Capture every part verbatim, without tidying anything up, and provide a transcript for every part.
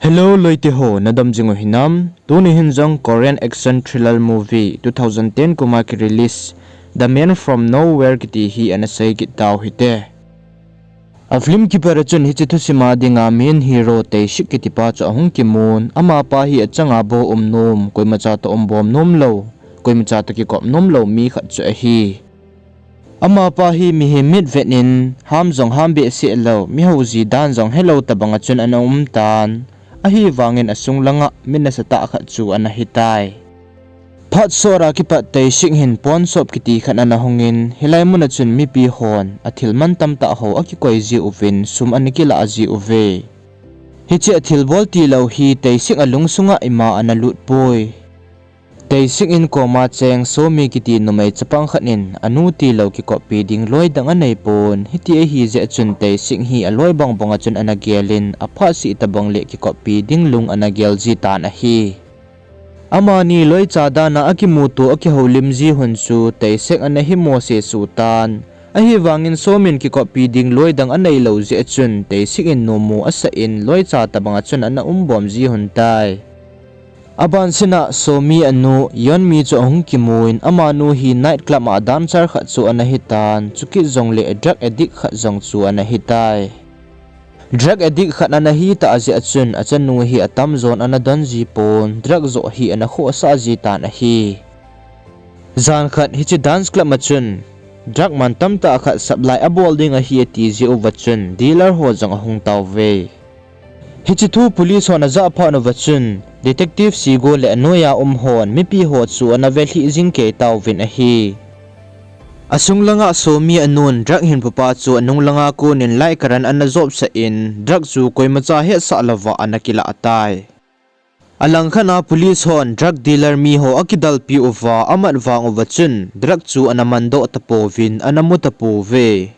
Hello loite ho, nadam jing u hinam? Tuni hin jong Korean action thriller movie two thousand ten kuma ki release The Man from Nowhere kiti hi ana sei kit tau hite. A film kipat a chun hiche thusima dinga main hero Taesik kitipa chu ahung kimun, amapa hi achanga bou um nom, koimacha toh um bom nom lou, koimacha toh kikop nom lou mi khat chu ahi. Amapa hi mihem mitvet in, ham jong ham behseh lou, mi houji dan jong helou tobang a chun ana um tan. Ahivangin asung langa mi nasatah khat chu ana hitai. Phat sot a kipat Taesik hin pawn shop kiti khat ana hungin, hilai mun a chun mipi hon athil mantam tah ho akikoi jiuvin sum ana kilah jiuve. Hiche athil bol tilou hi Taesik alungsunga ima ana lut poi. Taesik in koma cheng Somi kiti numei chapang khat in anu tilou kikoppi ding loi dang anei pon, hiti ahi jeh chun Taesik hi aloi bangbang a chun ana gelin, aphat seh tobang le kikoppi ding lung ana gel ji tan ahi. Amani loicha dan a akimuto akihoulim ji hun chu Taesik ana himo sesu tan. Ahivangin Somin kikoppi ding loi dang anei lou jeh chun Taesik in nomu asah in loicha tobang a chun ana um bom ji hun tai. Abansina Somi anu Yeonmi chu ahung kimun, amanu hi night club a dancer khat chu ana hitan, chukit jongle drug addict khat jong chu ana hitai. Drug addict khat ana hitah jeh chun achanu hi atamjon ana don ji pon, drug joh hi ana khohsah ji tan ahi. Jan khat hiche dance club a chun drug mantam tah khat supply abol ding ahi ati jeh uva chun dealer ho jong ahung tauve. Hiche thu police hon ajah phat uva chun detective Sigo le anoiya um hon mipi ho chu ana velhih jing kei tauvin ahi. Asung langa Somi anun drug hinpupa chu anung langa konin light current ana jopsah in, drug chu koimacha hetsah louva ana kilah tai. Alangkhat a police hon drug dealer miho akidalpi uva amat vang uva chun drug chu ana mandoh tapouvin ana mu tapouve.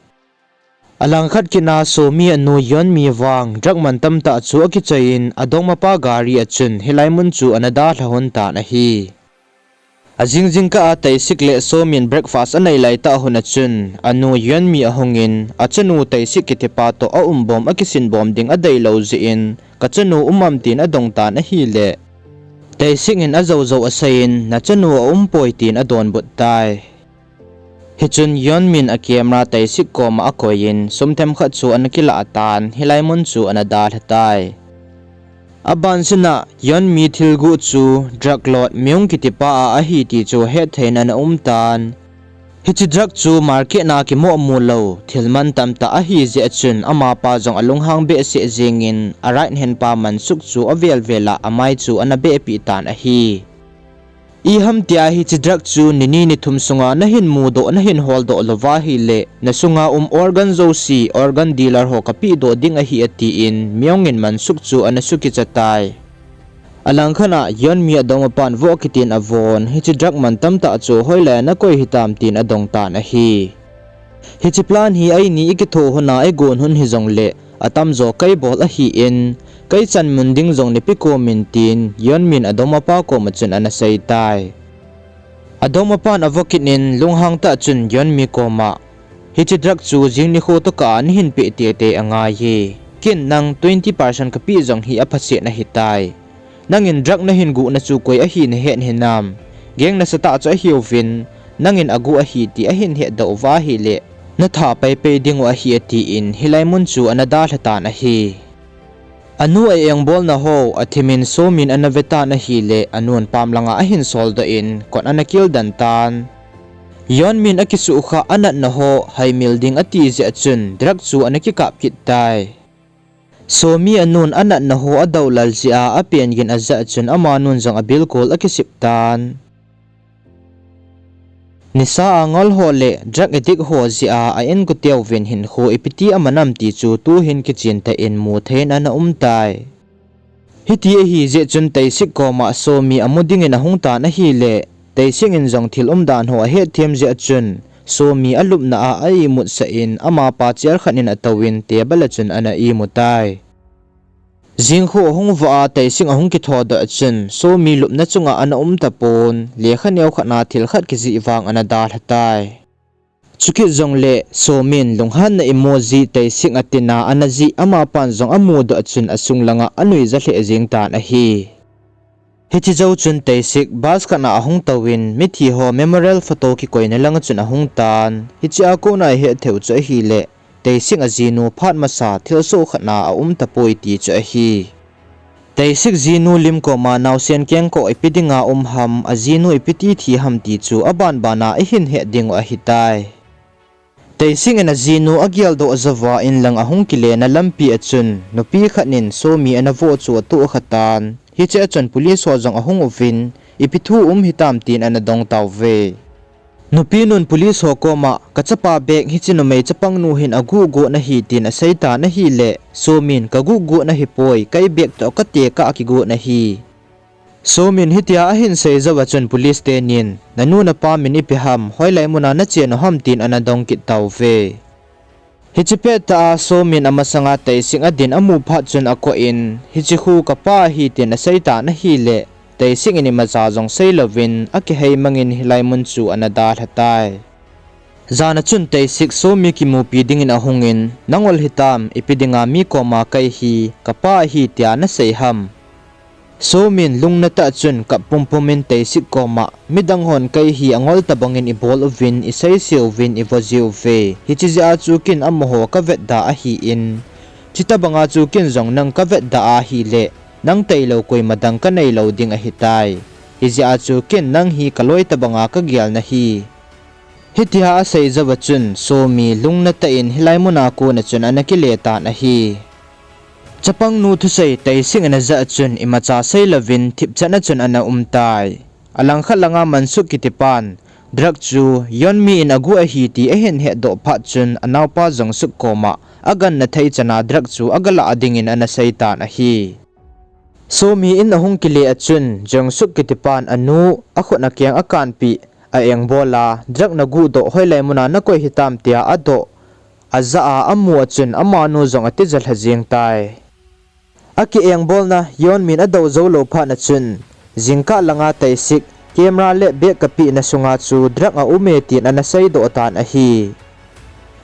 Alangkhat kit a Somi anu Yeonmi vang drug mantam tah chu akichoi in adongmapa gari a chun hilai mun chu ana dalha lhon tan ahi. Ajing jingkah a Taesik le Somin breakfast anei laitah hun a chun anu Yeonmi ahungin, achanu Taesik kitipa toh aumbom akisinbom ding adeilou jeh in, kachanu um am tin adong tan ahile, Taesik in ajou jou aseiyin, nachanu aumpoi tin adonbut tai. Hichun Yeonmin a camera Taesik koma akoiyin, sum themkhat chu ana kilah tan, hilai mun chu ana dalha tai. Abansina Yeonmi thilguh chu drug lord Myung kitipa a ahi ti chu hetthei in ana um tan. Hiche drug chu market a kimohmu lou thil mantam tah ahi jeh chun amapa jong alunghang behseh jengin a right hand pa Mansuk chu avel vel a amai chu ana behpeh tan ahi. Iham tia hiche drug chu nini nithum sunga nahin mudoh nahin holdoh louva ahile, nasunga um organ jouse organ dealer ho kapehdoh ding ahi atin Myung in Mansuk chu ana sukicha tai. Alangkhat a Yeonmi adongmapan voh kitin avon, hiche drug mantam tah chu hoilai a nakoi hitam tin adong tan ahi. Hiche plan hi eini ikitho lhon a igon lhon hijongle, atamjo kei bol ahin, kei chanmun ding jong neipeh komin tin Yeonmin adongmapa koma chun ana sei tai. Adongmapan avoh kit in lunghang tah chun Yeonmi koma, hiche drug chu jing nikho tokah a nahin peh teitei angaiye. Ken nang twenty percent kapeh jong hi aphaset nahitai. Nangin drug nahin guhna chu koi ahi nahet hinam? Gang nasatah chu ahiuvin, nangin aguh ahi ti ahin hetdoh uva ahile, natha peipei dingu ahi atin hilai mun chu ana dalha tan ahi. Anu a engbolna ho athimin Somin ana vetan ahile, anun pam langa ahin soldoh in kot ana kildan tan. Yeonmin akisuhkhah anatna ho haimil ding ati jeh chun drug chu ana kikap kit tai. Somi anun anatna ho adoulal jeh a apen gin ajah chun amanun jong abilkol akisip tan. Nisa angol ho le drug addict ho jeh a a-inkoteuvin hinkho ipiti amanam ti chu tuhin kichentah in muthei in ana umtai. Hiti ahi jeh chun Taesik koma Somi amu dingin ahung tan ahile, Taesik in jong thil umdan ho ahetthem jeh chun, Somi alupna a a-imutsah in amapa chair khat in atouvin table a chun ana imutai. Jingkho ahung vah a Taesik ahung kithodoh chun, Somi lupna chunga ana um tapon, lekha neokhat a thil khat kijih vang ana dalha tai. Chukit jongle Somin lunghanna emoji Teisik atina ana jih, amapan jong amudoh a chun asung langa anuija lheh jeng tan ahi. Hiche jou chun Teisik bus khat a ahung touvin, mithi ho memorial photo kikoina langa chun ahung tan. Hichea kona ihet theiu chu ahile, Teisik ajinu phat masa thilsoh khat a aum tapoi ti chu ahi. Teisik jinu lim koma naosen kengkoh ipi dinga um ham, ajinu ipi ti thi ham ti chu abanbana ihin het dingu ahitai. Teisik in ajinu ageldoh jouva inlang ahung kilena lampi a chun, nupi khat in Somi ana voh chu atohkha tan. Hichea chun police ho jong ahung uvin, ipi thu um hitam tin ana dong tauve. Nupi nun police ho koma, kachapa bag hiche numei chapangnu hin aguh got ahi tin aseitan ahile, Somin kaguh got ahipoi, kei bag toh katekah a kigot ahi. Somin hitia ahin sei jouva chun police tenin, nanu napa min ipi ham, hoilai muna nache u ham tin ana dong kit tauve. Hiche pettah a Somin amasanga Teisik adin amu phat chun akoh in, hiche khu kapa ahi tin aseitan ahile, Teisik in imacha jong seilouvin, akiheimangin hilai mun chu ana dalha tai. Jana chun Teisik Somi kimupi dingin ahungin, nangol hitam, ipi dinga mi koma kei hi kapa ahi tia nasei ham? Somin lungnatah chun kap pumpumin Teisik koma, midang hon kei hi angol tobangin ibol uvin, iseise uvin, ivoji uve. Hiche jeh a chu ken amaho kavetda ahin, chutobanga chu ken jong nang kavetda ahile, nang tailou koima dang kaneilou ding ahitai. Hijeh a chu ken nang hi kaloi tobanga kagel nahi. Hitia asei jouva chun Somi lungnatah in hilai muna kona chun ana kile tan ahi. Chapangnu thusei Teisik in ajah a chun imacha seilouvin thipchetna chun ana umtai. Alangkhat langa Mansuk kitipan, drug chu Yeonmi in aguh ahi ti ahin hetdoh phat chun anaopa Jeongsuk koma, agangthei chana drug chu agalah dingin ana seitan ahi. Somi in ahung kile a chun, Jeongsuk kitipan anu, akhut akeng akanpeh, a-engbol a, drug naguhdoh hoilai muna nakoi hitam tia adoh, ajah a amu a chun amanu jong atija lha jeng tai. Aki-engbolna Yeonmi in adou joulou phat a chun, jingkah langa Teisik, camera le bag kapehna sunga chu drug aume tin ana seidoh tan ahi.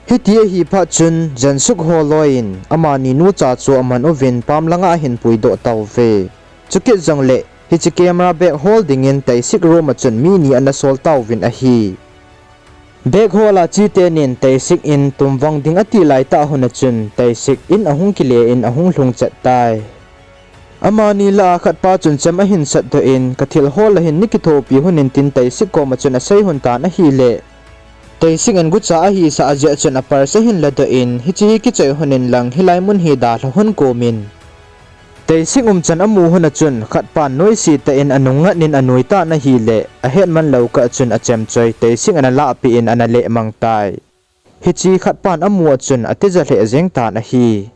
Hiti ahi phat chun, Jeongsuk holoi in, amani nucha chu aman uvin pam langa ahin puidoh tauve. Chukit jongle, hiche camera bag hol dingin Teisik room a chun mi ni ana sol tauvin ahi. Bag hol a che tenin Teisik in tumvang ding ati laitah hun a chun, Teisik in ahung kile in ahung lhung chet tai. Amani lah a khatpa chun chem ahin satdoh in, kathil hol a hin nakithopi hon in tin Teisik koma chun asei hon tan ahile, Teisik in gucha ahisah a jeh chun a purse ahin ladoh in, hiche hi kichoi hon in lang hilai mun hi dalha hon komin. Teisik umchan amu hon a chun, khatpan noise tah in anungngat in anui tan ahile, ahetman lou kah chun achemchoi Teisik in ana lahpeh in ana lehmang tai. Hiche khatpan amu a chun atija lheh jeng tan ahi.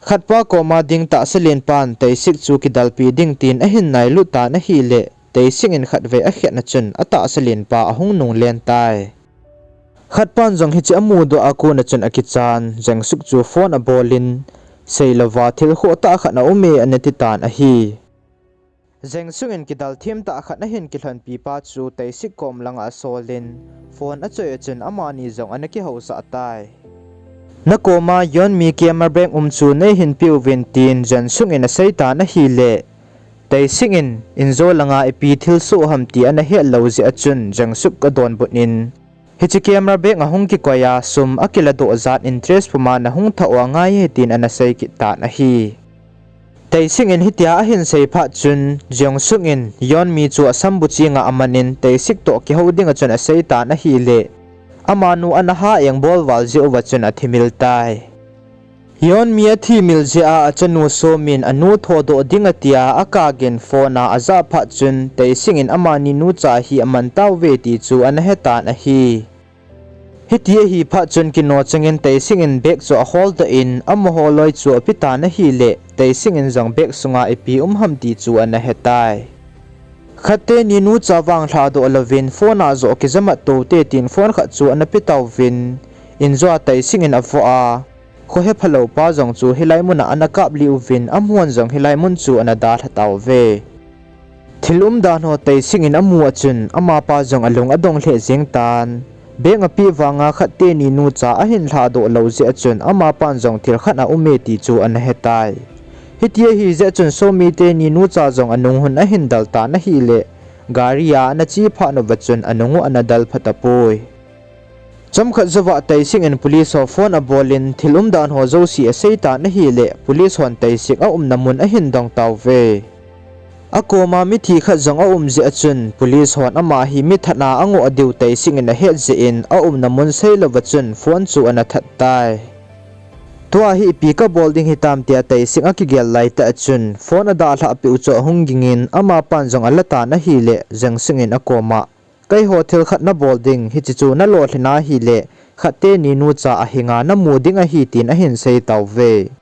Khatpa koma ding tahsa lenpan Teisik chu kidalpi ding tin ahin nailut tan ahile, Teisik in khatvei akhetna chun atahsa lenpa ahung nunglen tai. Khatpan jong hiche amudoh a kona chun akichan, Jeongsuk chu phone abol in, seilouva thil khohtah khat aume ana ti tan ahi. Jeongsuk in kidalthem tah khat ahin kilhonpi pa chu Teisik kom langa asol in, phone achoi a chun amani jong ana kihousah tai. Nakoma Yeonmi camera bag um chu neihin peuvin tin Jeongsuk in asei tan ahile, Teisik in, injo langa ipi thilsoh ham ti ana hetlou jeh a chun Jeongsuk adonbut in, hiche camera bag ahung kikoi a sum akiladoh jat interest puma nahung thah u angai e tin ana sei kit tan ahi. Teisik in hitia ahin sei phat chun, Jeongsuk in Yeonmi chu asambu chenga aman in Teisik toh kihou dinga chun asei tan ahile, amanu ana ha engbol val jeh uva chun athimil tai. Yeonmi athimil jeh a achanu Somin anu thodoh dinga tia akagin phone a ajah phat chun, Teisik in amani nucha hi aman tauve ti chu ana hetan ahi. Hiti ahi phat chun kino chengin Teisik in bag chu aholdoh in, amaho loi chu apetan ahile, Teisik in jong bag sunga ipi um ham ti chu ana hetai. Khat teni nucha vang lhadoh louvin phone a joh kijamat toute tin phone khat chu ana petauvin, injo a Teisik in avoh a, khohephalou pa jong chu hilai muna ana kaplih uvin, amun jong hilai mun chu ana dalha tauve. Thil umdan ho Teisik in amu a chun, amapa jong alung adong lheh jeng tan. Beng apeh vanga khat teni nucha ahin lhadoh lou jeh a chun amapan jong thil khat aume ti chu ana hetai. Hiti ahi jeh a chun Somi teni nucha jong anung hun ahin dal tan ahileh, gari a ana che phat uva chun anung u ana dal phat tapoi. Chomkhat jouva Taising in police ho phone abolin thil umdan ho jouse asei tan ahileh, police hon Taising aumna mun ahin dong tauve. Akoma mithi khat jong aum jeh a chun, police hon ama hi mi that a angoh diu Taising in ahet jeh in, aumna mun seilouva chun phone chu ana that tai. Tua hi ipi kabol ding hitam tia Taising akigel laitah a chun, phone adalhah peh u chu ahung gingin, amapan jong ala tan ahileh, Jengsung in akoma, keiho thil khat nabol ding, hiche chu nalolhin ahileh, khat teni nucha ahinga namu ding ahi tin ahin sei tauve.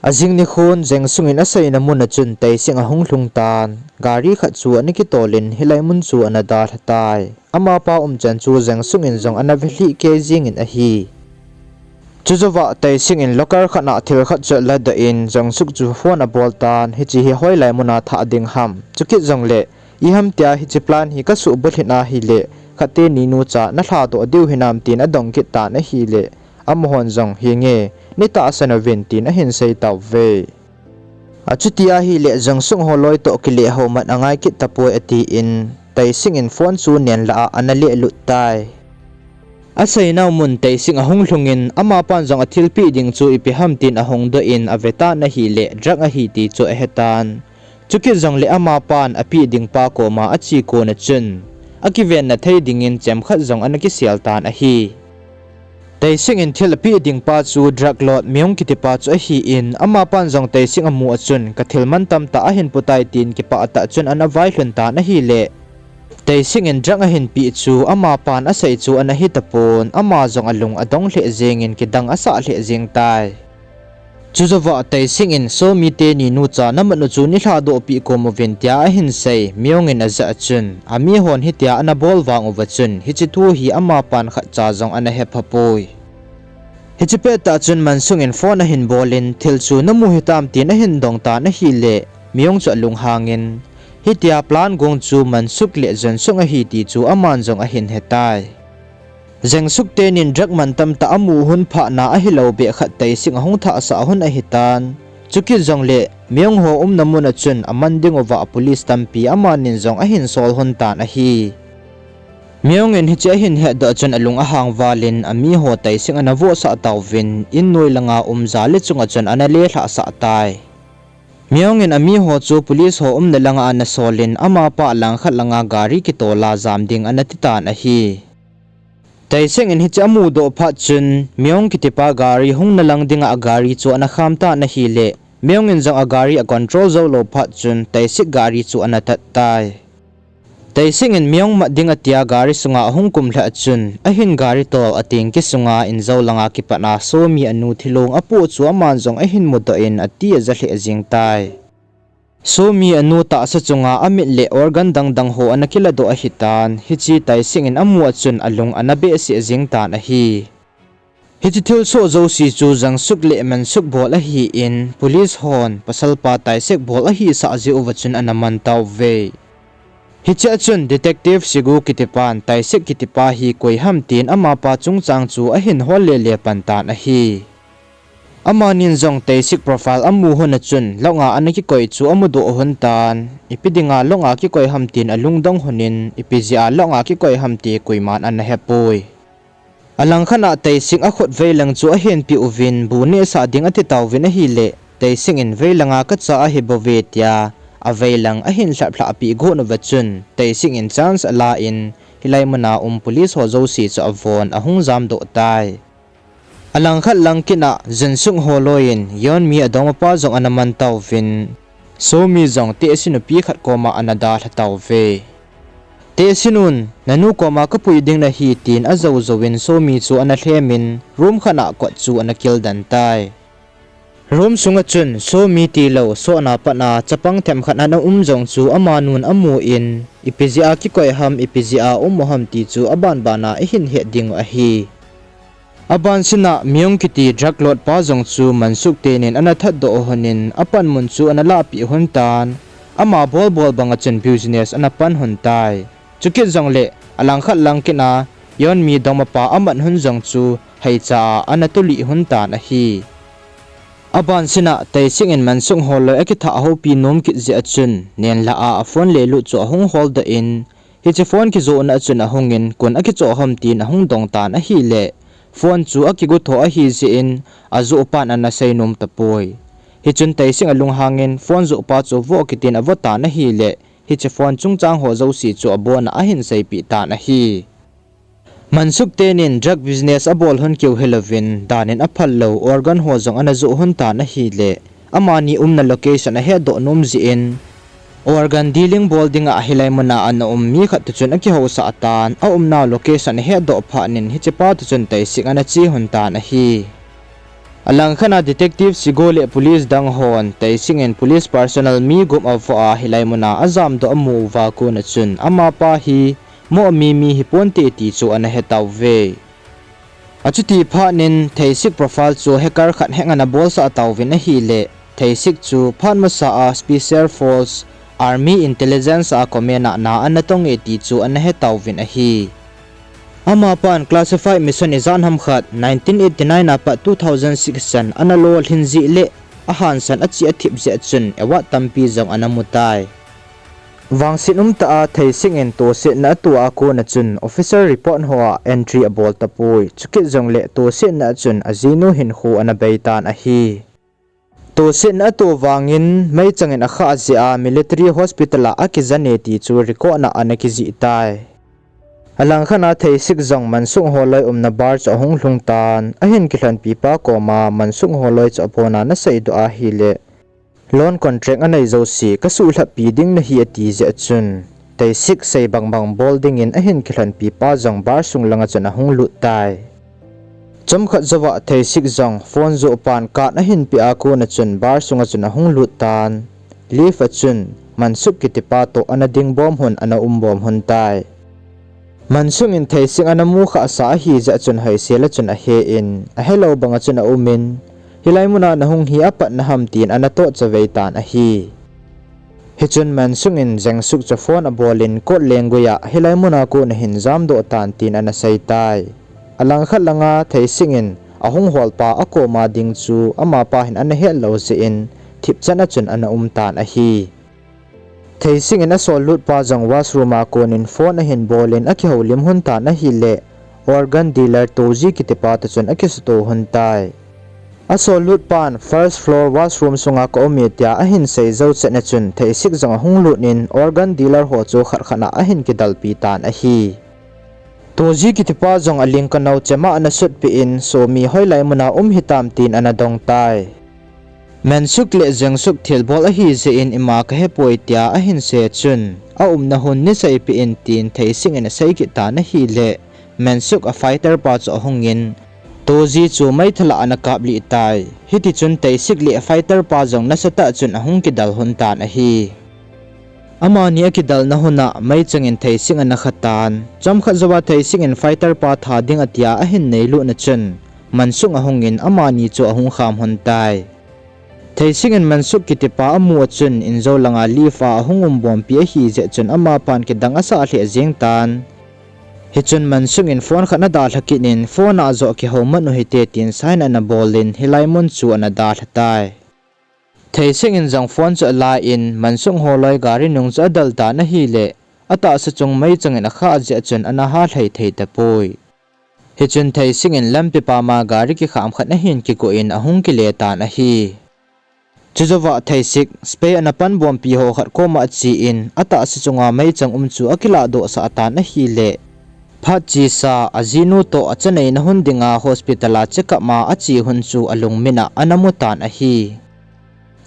Ajing nikhon Jengsung in aseina mun a chun Taising ahung lhung tan, gari khat chu ana kitolin hilai mun chu ana dalha tai. Amapa umchan chu Jengsung in jong ana velhih kei jengin ahi. Chujouva Taising in locker khat a thil khat chu aladoh in Jengsuk chu phone abol tan, hiche hi hoilai muna thah ding ham, chukit jongleh iham tia hiche plan hi kasuhbulhit ahileh, khat teni nucha nalhadoh diu hinam tin adong kit tan ahileh, amahon jong hinge, neitahsan uvin tin ahin sei tauve. Achuti ahileh Jengsuk holoi toh kileh houmat angai kit tapoi atin, Taising in phone chu nenlah a ana lehlut tai. Aseinau mun Taising ahung lhungin, amapan jong athilpeh ding chu ipi ham tin ahung doh in avetan ahileh, drug ahi ti chu ahetan. Chukit jongleh amapan apeh dingpa koma ache kona chun, akivenna thei dingin chemkhat jong ana kisel tan ahi. Taising in thil apeh dingpa chu drug lord Myung kitipa chu ahin, amapan jong Taising amu a chun, kathil mantamtah ahin potai tin kipah tah chun ana vailhun tan ahileh, Taising in drug ahin peh chu amapan asei chu ana hitapon, ama jong alung adong lheh jengin kidang asah lheh jeng tai. Chujouva Taising in Somi teni nucha namat u chu neilhadoh peh kom uvin tia ahin sei, Myung in ajah a chun, amihon hitia ana bol vang uva chun, hiche thu hi amapan khatcha jong ana hephapoi. Hiche pettah chun Mansuk in phone ahin bolin, thil chu namu hitam tin ahin dong tan ahileh, Myung chu alunghangin, hitia plan gong chu Mansuk le Jengsuk ahi ti chu aman jong ahin hetai. Jengsuk tenin drug mantamtah amu hun phatna ahilou beh khat Taising ahung thahsah hun ahitan. Chukit jongleh, Myung ho umna mun a chun aman ding uva police tampi amanin jong ahin sol hun tan ahi. Myung in hiche ahin hetdoh chun alung ahang valin amiho Taising ana vohsah tauvin, in noi langa um jali chunga chun ana lelhahsah tai. Myung in amiho chu police ho umna langa ana solin, amapa langkhat langa gari kitola jam ding ana titan ahi. Taising in hiche amudoh phat chun, Myung kitipa gari hungna lang dinga agari chu ana khamtan ahileh, Myung in jong agari acontrol joulou phat chun, Taisik gari chu ana tat tai. Taising in Myung mat ding atia gari sunga ahung kumlhah chun, ahin gari tol atengki sunga injou langa kipatna Somi anu thilong apoh chu aman jong ahin mudoh in ati aja lheh jeng tai. Somi anu tahsa chunga amit le organ dangdang ho ana kiladoh ahitan, hiche Taising in amu a chun alung ana behseh jeng tan ahi. Hiche thilsoh jouse chu Jengsuk le Mansuk bol ahin, police hon pasalpa Taisik bol ahisah jeh uva chun ana man tauve. Hichea chun Detective Sigu kitipan Taisik kitipa hi koi ham tin amapa chungchang chu ahin hol lele pan tan ahi. Amanin jong Taisik profile amu hun a chun longa ana kikoi chu amudoh hun tan, ipi dinga longa kikoi ham tin alungdong hunin, ipi jeh a longa kikoi ham ti koiman ana hepoi. Alangkhat a Taisik akhut veilang chu ahinpeh uvin, bu nehsah ding ati tauvin ahileh, Taisik in veilanga kacha ahibouve tia, aveilang ahin lhaplhah peh got uva chun, Taisik in chance alan, hilai muna um police ho jouse chu avon ahung jamdoh tai. Alangkhat lang kit a Jengsuk holoi in Yeonmi adongmapa jong ana man tauvin, Somi jong tehse nupi khat koma ana dalha tauve. Tehse nun, nanu koma kapui ding nahi tin ajou jouvin Somi chu ana lhemin, room khat a kot chu ana kildan tai. Room sunga chun Somi tilou sotna patna chapang themkhat ana um jong chu amanun amun, ipi jeh a kikoi ham, ipi jeh a um u ham ti chu abanbana ahin het dingu ahi. Abansina Myung kiti drug lord pa jong chu Mansuk tenin ana thatdoh hunin, apanmun chu ana lahpeh hun tan, ama bolbol banga chun business ana pan hun tai. Chukit jongleh, alangkhat lang kit a Yeon Mi dongmapa amat hun jong chu haicha a ana tulih hun tan ahi. Abansina Tae-sik in Mansuk holoi akithah houpi nom kit jeh a chun, nenlah a aphone lelut chu ahung holdoh in, hiche phone kijohna a chun ahungin, koin akichoh ham tin ahung dong tan ahile, phone chu akigu tho ahi jeh in, ajohpan ana sei nom tapoi. Hichun Tae-sik alunghangin, phone johpa chu vo kitin avo tan ahile, hiche phone chungchang ho jouse chu abona ahin seipeh tan ahi. Mansuk tenin drug business abol hun keu hilouvin, danin aphal lou organ ho jong ana joh hun tan ahile, amani umna location ahetdoh nom jeh in, organ dealing bol dinga hilai muna ana um mi khat toh chun akihousah tan, aumna location ahetdoh phatnin hichepa toh chun Tae-sik ana che hun tan ahi. Alangkhat a detective Sigo le police dang hon Tae-sik in police personnel mi gup avoh a hilai muna ajamdoh amu uva kona chun amapa hi moh mi mi hiponte ti chu ana hetauve. Achuti phatnin Tae-sik profile chu hacker khat hack ana bolsah tauvin ahile, Tae-sik chu phat masa a Special Force Army Intelligence a command a na ana tonge ti chu ana hetauvin ahi. Amapan classified mission ijat ham khat nineteen eighty-nine a pat two thousand six chan ana lolhin jeh le ahansan ache athip jeh a chun award tampi jong ana mutai. Vangset umtah a Tae-sik in tosetna atoh a kona chun official report hoa entry abol tapoi, chukit jongle tosetna a chun ajinu hinkho ana beitan ahi. Tosetna atoh vangin meichangin akhah jeh a military hospital a akijane ti chu record na ana kijih tai. Alangkhat a Tae-sik jong Mansuk holoi umna bar chu ahung lhung tan, ahin kilhonpipa koma Mansuk holoi chu abona naseidoh ahile, loan contract anei jouse kasuhlhappi ding nahi ati jeh a chun, Tae-sik sei bangbang bol dingin ahin kilhonpipa jong bar sung langa chun ahung lut tai. Chomkhat jouva Tae-sik jong phone johpan card ahinpeh a kona chun bar sunga chun ahung lut tan, lift a chun Mansuk kitipa toh ana dingbom hun ana umbom hun tai. Mansuk in Tae-sik ana mukhahsa ahi jeh a chun hoisel a chun ahe in, ahelou banga chun aumin, hilai muna nahung hi apatna ham tin ana tohchavei tan ahi. Hichun Mansuk in Jae-suk chu phone abolin code language a hilai muna kona hin jamdoh tan tin ana seitai. Alangkhat langa Tae-sik in ahung holpa akoma ding chu amapa hin ana hetlou jeh in thipchan a chun ana umtan ahi. Tae-sik in asollutpa jong washroom a konin phone ahin bolin akihoulim hun tan ahile, organ dealer Toji kitipa toh chun akisuto hun tai. Asollutpan first floor washroom sunga kaume tia ahin sei jou chetna chun Tae-sik jong ahung lutnin organ dealer ho chu khat khat a ahin kidalpi tan ahi. Toji kitipa jong aling kanao chema ana sutpeh in, Somi hoilai muna um hitam tin ana dong tai. Mansuk le Jae-suk thilbol ahi jeh in ima kahepoi tia ahin sei chun, aumna hun nei seipeh in tin Tae-sik in asei kit tan ahile, Mansuk a fighter pa chu ahungin, Toji chu meithal a ana kaplih tai. Hitichun Tae-sik le fighter pa jong nasatah chun ahung kidal hun tan ahi. Amani akidalna huna meichang in Tae-sik ana khatan. Chomkhat jouva Tae-sik in fighter pa tha ding atia ahin neilutna chun, Mansuk ahungin amani chu ahung kham hun tai. Tae-sik in Mansuk kitipa amu a chun injou langa lift a ahung umbompi ahi jeh chun amapan kidang asah lheh jeng tan. Hichun Mansuk in phone khat ana dalha kit in, phone a joh kihoumat u hite tin sign ana bolin, hilai mun chu ana dalha tai. Tae-sik in jong phone chu alan, Mansuk holoi gari nung chu adal tan ahile, atahsa chung meichang in akhah jeh a chun ana halhai thei tapoi. Hichun Tae-sik in lampi pama gari kikham khat ahin kigo in ahung kile tan ahi. Chujouva Tae-sik, spy ana panbompi ho khat koma achen, atahsa chunga meichang um chu akilahdohsah tan ahile, phat chesa ajinu toh achaneina hun dinga hospital a check up a ache hun chu alungmin a ana mutan ahi.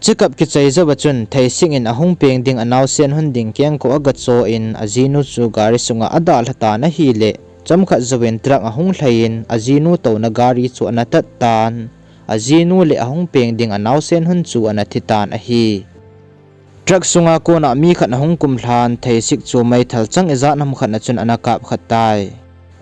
Check up kichai jouva chun Tae-sik in ahung peng ding anaosen hun ding kengkoh agacho in ajinu chu gari sunga adalha tan ahile, chomkhat jouvin truck ahung lhaiin ajinu touna gari chu ana tat tan, ajinu le ahung peng ding anaosen hun chu ana thi tan ahi. Truck sunga kona mi khat ahung kumlhan Tae-sik chu meithal chang ijat ham khat a chun ana kapkha tai.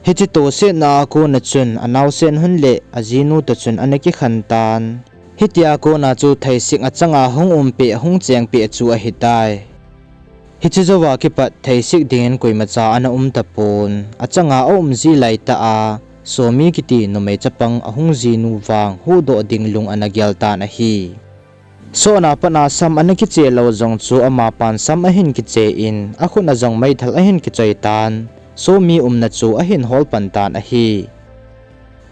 Hiche tosetna a kona chun anaosen hun le ajinu toh chun ana kikhen tan. Hitia kona chu Tae-sik achanga hung umpeh hung chengpeh chu ahitai. Hiche jouva kipat Theisik dingin koimacha ana um tapon, achanga aum ji laitah a, Somi kiti numei chapang ahung jinu vang huhdoh ding lung ana gel tan ahi. Sotna patna sam ana kiche lou jong chu amapan sam ahin kiche in, akhut a jong meithal ahin kichoi tan, Somi umna chu ahin hol pan tan ahi.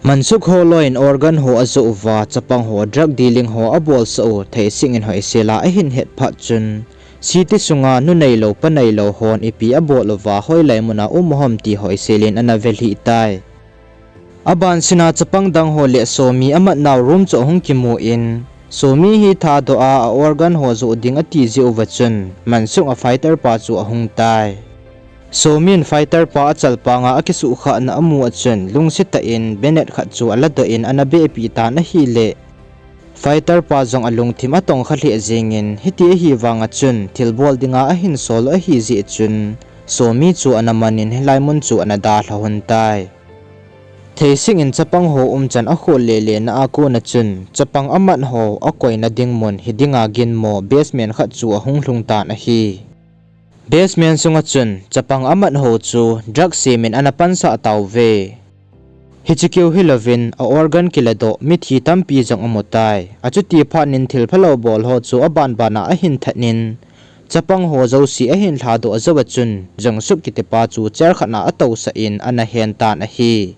Mansuk ho loi in organ ho ajoh uva, chapang ho drug dealing ho abolsah u Theisik in hoisel a ahin het phat chun, city sunga nu neilou pa neilou hon ipi abol uva hoilai muna um u ham ti hoisel in ana velhih tai. Abansina chapang dang ho le Somi amatnau room chu ahung kimu in, Somi hi thadoh a a organ ho joh ding ati jeh uva chun, Mansuk a fighter pa chu ahung tai. Somi in fighter pa achalpanga akisuhkhahna amu a chun, lungset tah in bayonet khat chu aladoh in ana behpeh tan ahile, fighter pa jong alungthim atongkha lheh jengin, hiti ahivanga chun thilbol dinga ahin sol u ahijeh chun, Somi chu ana man in hilai mun chu ana dalha lhon tai. Theisik in chapang ho umchan akhol lele na a kona chun, chapang amat ho akoina ding mun hidinga ginmo basement khat chu ahung lhung tan ahi. Basement sunga chun chapang amat ho chu drug semin ana pansah tauve. Hiche keu hilouvin a organ kiladoh mithi tampi jong amu tai. Achuti phat in thilphalou bol ho chu abanbana ahin that in, chapang ho jouse ahin lhadoh jouva chun, Jangsuk kitipa chu chair khat na atousah in ana hen tan ahi.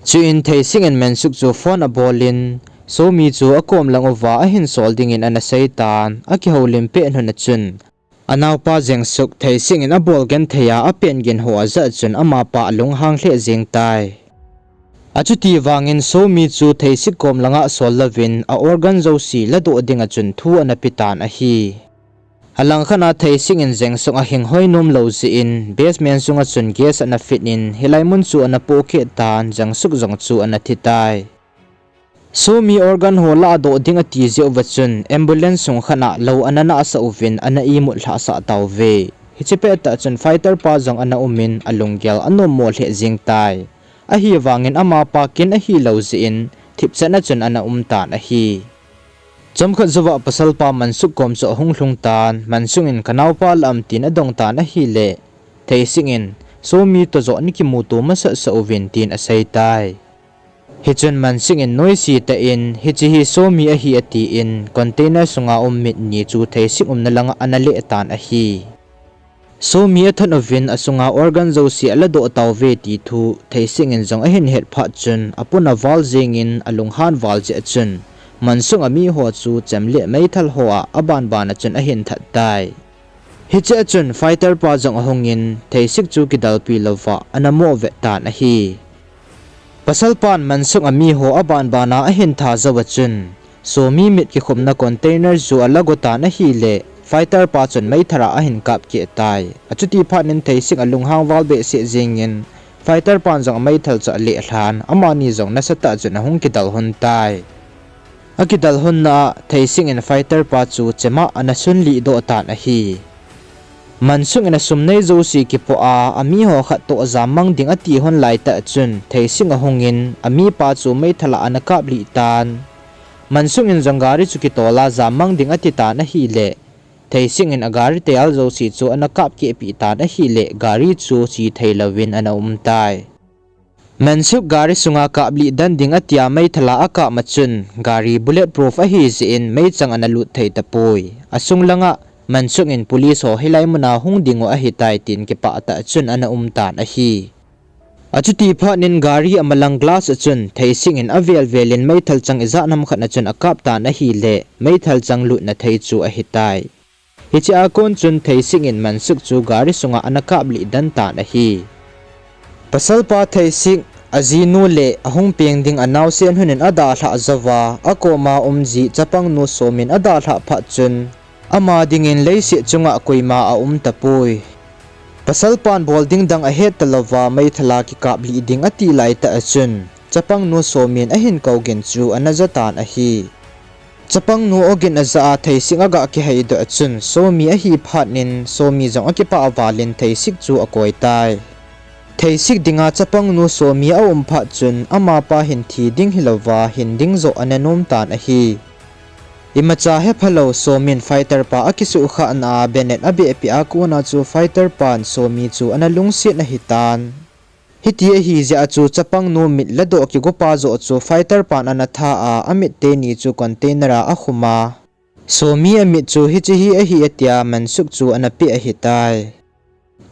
Chuin Theisik in Mansuk chu phone abol in, Somi chu akom lang uva ahin sol dingin ana sei tan, akihoulim pet lhon a chun, anaopa Jangsuk Theisik in abol genthei a apen gin ho ajah chun amapa alunghang lheh jeng tai. Achuti vangin Somi chu Theisik kom langa sol louvin a organ jouse ladoh dinga chun thu ana pe tan ahi. Alangkhat a Theisik in Jangsuk ahing hoi nom lou jeh in basement sunga chun gas ana fit in hilai mun chu ana pohkeh tan, Jangsuk jong chu ana thi tai. Somi organ ho ladoh ding ati jeh uva chun ambulance sung khat a lou ana nahsah uvin ana imut lhahsah tauve. Hiche pettah chun fighter pa jong ana um in alunggel anommo lheh jeng tai. Ahivangin amapa kin ahilou jeh in thipchetna chun ana um tan ahi. Chomkhat jouva pasalpa Mansuk kom chu ahung lhung tan, Mansuk in kanaopa la am tin adong tan ahile, Theisik in, Somi toh joh nakimuto masat sah uvin tin asei tai. Hichun Mansuk in noise tah in, hiche hi Somi ahi atin, container sunga um mit ni chu Theisik umna langa ana leh tan ahi. Somi athot uvin asunga organ jouse aladoh tauve ti thu Theisik in jong ahin het phat chun apun aval jengin alunghan val jeh a chun Mansuk a miho chu chem le meithal ho a abanban a chun ahin that tai. Hiche a chun fighter pa jong ahungin Theisik chu kidalpi louva ana mo vet tan ahi. Pasalpan Mansuk a miho abanban a ahin tha jouva chun, Somi mit kikhumna container chu alago tan ahile, fighter pa chun meithal a ahin kap keh tai. Achuti phat in Theisik alunghang val behseh jengin, fighter pan jong ameithal chu aleh lhan, amani jong nasatah chun ahung kidal lhon tai. Akidal lhonna a, Theisik in fighter pa chu chema ana sunlih doh tan ahi. Mansuk in asum nei jouse kipoh a, amiho khat toh jammang ding ati lhon laitah chun, Theisik ahungin, amipa chu meithal a ana kaplih tan. Mansuk in jong gari chu kitol a jammang ding ati tan ahile, Theisik in agari tayal jouse chu ana kap kehpeh tan ahile, gari chu che theilouvin ana um tai. Mansuk gari sunga kaplih den ding atia meithal a akap ma chun, gari bullet proof ahi jeh in meichang ana lut thei tapoi. Asung langa Mansuk in police ho hilai muna hung dingu ahitai tin kipah tah chun ana um tan ahi. Achuti phat in gari amalang glass a chun Theisik in avel vel in meithal chang ijat ham khat a chun akap tan ahile, meithal chang lutna thei chu ahitai. Hiche a kon chun Theisik in Mansuk chu gari sunga ana kaplih den tan ahi. Pasalpa Theisik, ajinu le ahung peng ding anaosen lhon in adalhah jouva, akoma um ji chapangnu Somi in adalhah phat chun, ama dingin leiset chunga koima aum tapoi. Pasalpan bol ding dang ahet talouva, meithal a kikaplih ding ati laitah a chun, chapangnu Somi in ahin kou gin chu ana ja tan ahi. Chapangnu ogin aja a Theisik aga kiheidoh a chun, Somi ahi phat in, Somi jong akipah val in Theisik chu akoi tai. Theisik dinga chapangnu Somi aum phat chun, amapa hin thi ding hilouva, hin ding joh ana nom tan ahi. Imacha hephalou Somin fighter pa akisuhkhahna a bayonet abehpeh a kona chu fighter pan Somi chu ana lungset ahitan. Hiti ahi jeh a chu chapangnu mit ladoh kigopa joh chu fighter pan ana tha a, amit teni chu container a akhum a. Somi amit chu hiche hi ahi atia mansuk chu ana peh ahitai.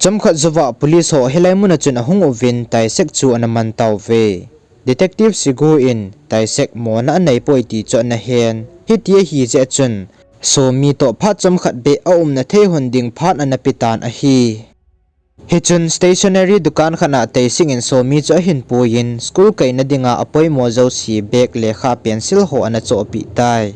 Chomkhat jouva police ho hilai muna chun ahung uvin Taisek chu ana man tauve. Detective Sigu in Taisek mona aneipoi ti chu ana hen. Hiti ahi jeh chun Somi toh phat chomkhat beh aumna thei lhon ding phat ana petan ahi. Hichun stationery dukan khat a Taisek in Somi chu ahinpuiyin, school kaina dinga apoimo jouse bag, lekha, pencil ho ana chohpeh tai.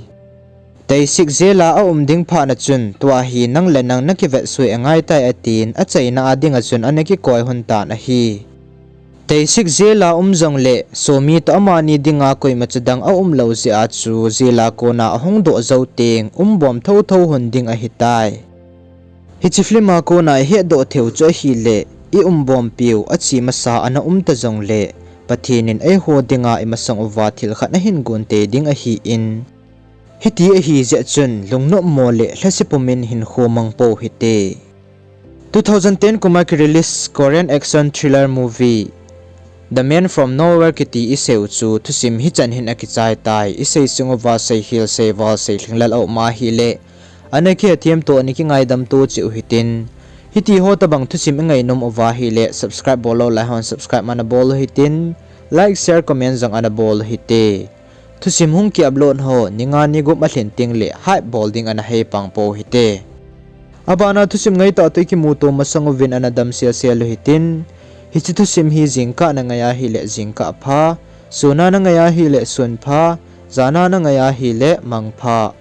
Taisek jail a aum ding phat na chun, tua hi nang le nang nakivetsui angaitai atin, achaina a dinga chun ana kikoi lhon tan ahi. Taisek jail a um jongle, Somi toh amani dinga koimacha dang aumlou jeh a chu jail a kona ahung doh jou teng, umbom thouthou lhon ding ahitai. Hiche film a kona ihetdoh theiu chu ahile, i umbompiu ache masa ana um ta jongle, Pathen in eiho dinga imasang uva thil khat ahin gon tei ding ahin. Hiti ahi jeh chun, lungnopmo le lhase pumin hinkho mangpou hite. Two thousand ten kum a ki release Korean action thriller movie The Man from Nowhere kiti iseiu chu thusim hichan hin akichai tai, isei sung uva seihil, seival, seilhinglel aum ahile, ana kihethem to, ana kingaidam to cheh u hitin. Hitiho tobang thusim ingainom uva ahile, subscribe bollou lai hon subscribe ana bol u hitin, like, share, comment jong ana bol u hite. Thusim hung ki upload ho, ni nga ni gup alhin tengle, hype bol ding ana heipang pou hite. Abana thusim ngaitah toh ikimuto masang uvin ana damselsel u hitin. Hiche thusim hi jingkah nangai ahile jingkah pha, suna nangai ahile sun pha, jana nangai ahile mang pha.